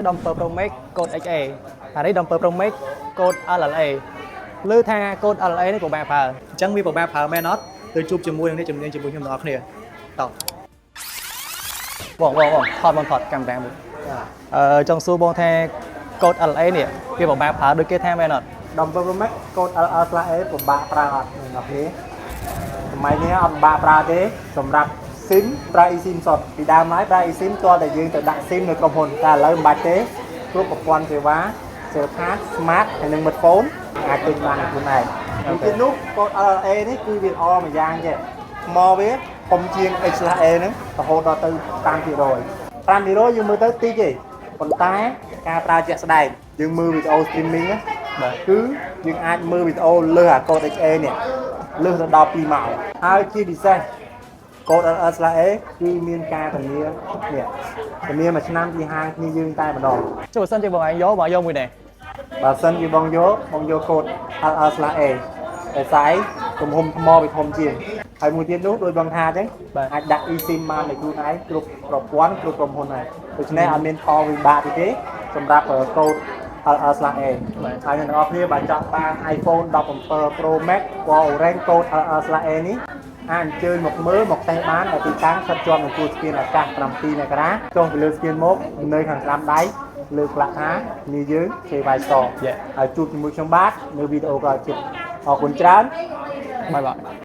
17 Pro Max កូដ XA អានេះ17 Pro Max កូដ LLA ឮថាកូដ LLA នេះពិបាកប្រើអញ្ចឹងវាពិបាកប្រើមែនអត់ទៅជួបជាមួយនឹងអ្នកជំនាញជាមួយខ្ញុំទាំងអស់គ្នាតោះបងបងបងថតបងថតកាមេរ៉ាមួយអឺចង់សួរបងថាកូដ LLA នេះវាពិបាកប្រើដូចគេថាមែនអត់ 17 Pro Max កូដ LL/A ពិបាកប្រើអត់អ្នកនរគ្នាសម័យនេះអត់ពិបាកប្រើទេសម្រាប់ SIM ប្រើ eSIM សុទ្ធពីដើមឡើយប្រើ eSIM ទាល់តែយើងទៅដាក់ SIM នៅក្រុមហ៊ុនតែឥឡូវមិនបាច់ទេគ្រប់ប្រព័ន្ធសេវា Cellcard Smart ហើយនិង Metfone អាចទិញបានដោយខ្លួនឯងមួយទៀតនោះកូដ LLA នេះគឺវាល្អមួយយ៉ាងចេះថ្មវាធំជាង X/A ហ្នឹងរហូតដល់ទៅ5%5%យើងមើលទៅតិចទេប៉ុន្តែការប្រើជាក់ស្ដែងយើងមើលវីដេអូ streaming ណា បាទ គឺយើងអាចមើលវីដេអូលើសអាកូដ XA នេះលើសទៅដល់2ម៉ោងហើយជាពិសេសកូដ LS/A គឺមានការធានានេះធានាមួយឆ្នាំពីហាងគ្នាយើងតែម្ដង ចុះបើសិនជាបងឯងយកបងយកមួយដែរ បើសិនជាបងយកបងយកកូដ LS/A តែស្អីទំហំថ្មវាធំជាងហើយមួយទៀតនោះដោយបងថាអញ្ចឹងអាចដាក់ eSIM បានដោយខ្លួនឯងគ្រប់ប្រព័ន្ធគ្រប់ក្រុមហ៊ុនហើយដូច្នេះអត់មានផលវិបាកទេសម្រាប់កូដ LL/A ហើយអ្នកទាំងអស់គ្នាបើចង់បាន iPhone 17 Pro Max ពណ៌ Orange កូដ LL/A នេះអាចអញ្ជើញមកមើលមកតេស្តបាននៅទីតាំងស្ថិតជាប់នឹងជួរស្ពានអាកាស7មករាចុះពីលើស្ពានមកនៅខាងស្ដាំដៃលើកផ្លាកថានេះយើង KY Store ហើយជួបជាមួយខ្ញុំបាទនៅវីដេអូក្រោយទៀតអរគុណច្រើន បាយបាយ។